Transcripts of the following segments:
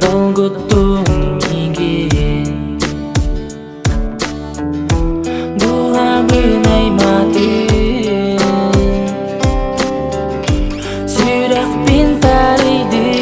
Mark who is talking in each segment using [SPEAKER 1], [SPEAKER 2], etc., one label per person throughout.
[SPEAKER 1] Долгуттун миигин Дууһабын аймаатын Сүрэхпин таарыйдын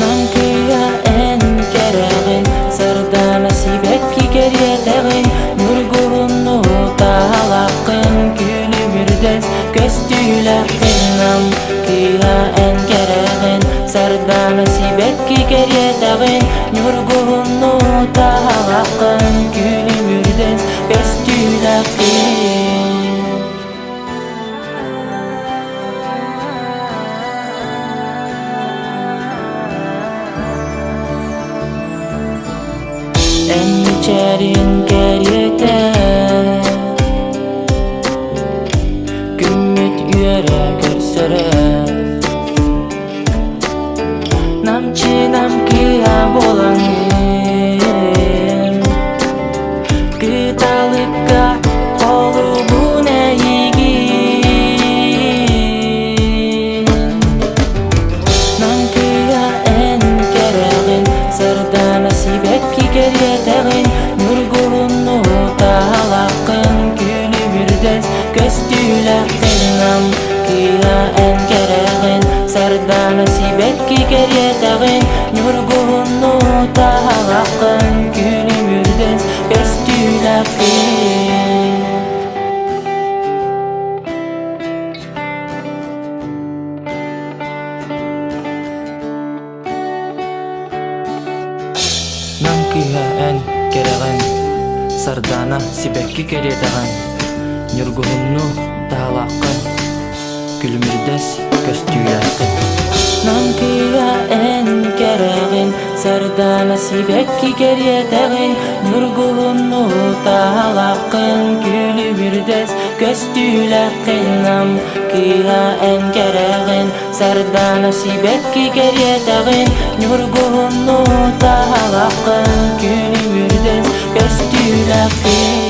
[SPEAKER 1] Намтыа эн кэрэҕин, сардаана сибэкки кэриэтэҕин, ньургуһунну таалаххын, күлүмүрдэс көстүүлэххин. Намтыа эн кэрэҕин, сардаана сибэкки кэриэтэҕин, ньургуһунну таалаххын, күлүмүрдэс көстүүлэххин. Эн мичээрин кэриэтэ Күммүт үөрэ көрсөрө Намчы-нам кыа буолаҥҥын Кыталыкка холубун эйигин Намтыа эн кэрэҕин, сардаана сибэкки кэриэтэҕин, ньургуһунну таалаххын, күлүмүрдэс көстүүлэххин. Намтыа эн кэрэҕин, сардаана сибэкки кэриэтэҕин, ньургуһунну таалаххын, күлүмүрдэс көстүүлэххин. Нам кыыһа эн кэрэҕин, Сардаана сибэкки кэриэтэҕин, Ньургуһунну таһалааххын, Күлүмүрдэс көстүүлээххин. Нам кыыһа эн кэрэҕин, Сардаана сибэкки кэриэтэҕин, Ньургуһунну таһалааххын, Күлүмүрдэс көстүүлээххин. Нам кыыһа эн кэрэҕин, Сардаана сибэкки кэриэтэҕин, Ньургуһунну таһалаххын, Күлүмүрдэс көстүүлэххин.